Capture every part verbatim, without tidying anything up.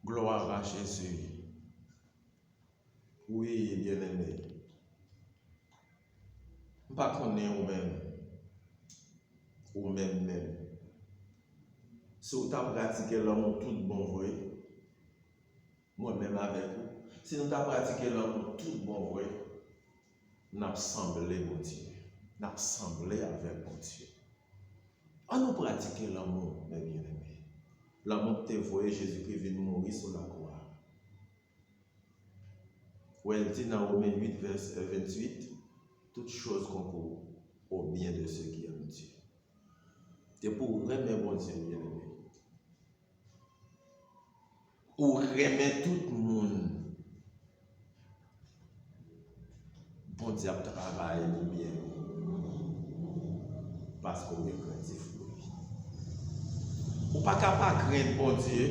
Gloire à Jésus. Wi, byeneme. M pa konnen ou menm. Ou menm menm. Si w ta pratike lanmou tout bon vre, mwen menm avèk ou, si nou ta pratike lanmou tout bon vre, n ap sanble Bondye. N ap sanble avèk Bondye. An nou pratike lanmou, mè byeneme. Lanmou ki te voye Jezikri vin mouri sou lakwa a. Wè, l di nan Women uit, vèsè venntuit, toutes choses concourent au bien de ceux qui aiment Dieu. Depi w renmen Bondye, byeneme, ou renmen tout moun, Bondye ap travay pou byen ou, paske w gen krentif pou li. Ou pa ka pa krenn Bondye,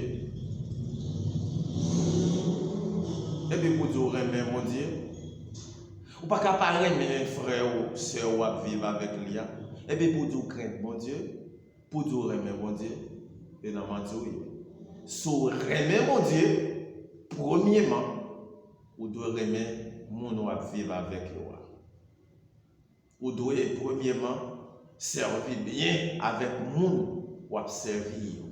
epi pou di w renmen Bondye. Ou pa ka pa renmen frè ou, sè ou w ap viv avèk li a, epi pou di w krenn Bondye. Pou di w renmen Bondye, e nan manti w ye. Si w renmen Bondye, premyeman, ou dwe renmen moun w ap viv avèk yo a. Ou dwe, premyeman, sèvi byen avèk moun w ap sèvi yo.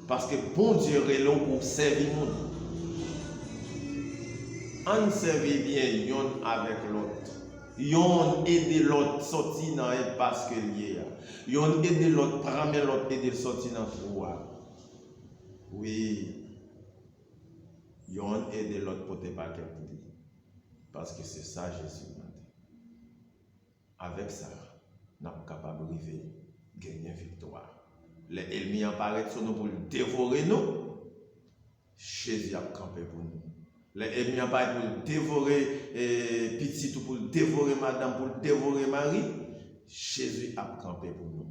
Paske Bondye rele w pou w sèvi moun. Ann sèvi byen yonn avèk lòt. Yonn ede lòt sòti nan enpas ke l ye a. Yonn ede lòt pran men lòt, ede l sòti nan twou a. Wi. Yonn ede lòt pote pakèt li. Paske se sa Jezi mande. Avèk sa, n ap kapab rive genyen viktwa. Lè ènmi an parèt sou nou pou l devore nou, Jezi ap kanpe pou nou. Lè ènmi an parèt pou l devore, eh, pitit ou, pou l devore madanm, pou l devore mari, Jezi ap kanpe pou nou.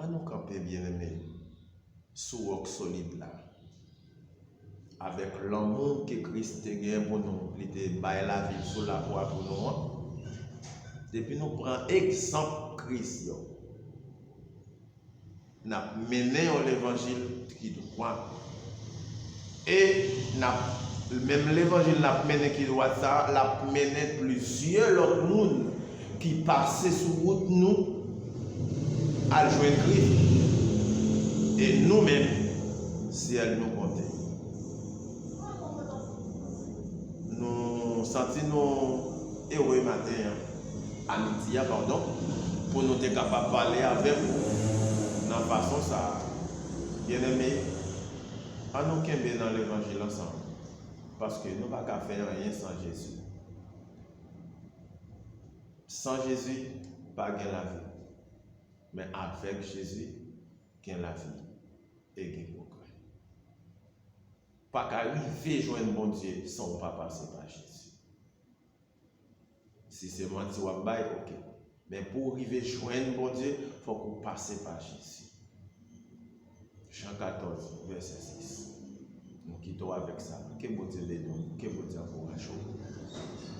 An nou kanpe, byeneme, sou wòk solid la. Avèk lanmou ke Kris te gen pou nou, li te bay lavi l sou lakwa pou nou an. Depi nou pran egzanp Kris yo, n ap mennen yon levanjil ki dwat. E n ap, menm levanjil n ap mennen ki dwat sa a, l ap mennen plizyè lòt moun ki pase sou wout nou al jwenn Kris. E nou menm, syèl nou konte. Nou santi nou ere maten an, a midi a, padon, pou nou te kapab pale avèk ou nan fason sa a. Byeneme, an nou kenbe nan levanjil ansanm, paske nou pa ka fè anyen san Jezi. San Jezi, pa gen lavi. Men avèk Jezi, gen lavi e gen pwogrè. Pa ka rive jwenn Bondye san w pa pase pa Jezi. Si se manti w ap bay, oke. Men pou w rive jwenn Bondye, fòk ou pase pa Jezi. Jan katòz, vèsè sis. Nou kite w avèk sa. Ke Bondye beni w, ke Bondye ankouraje w.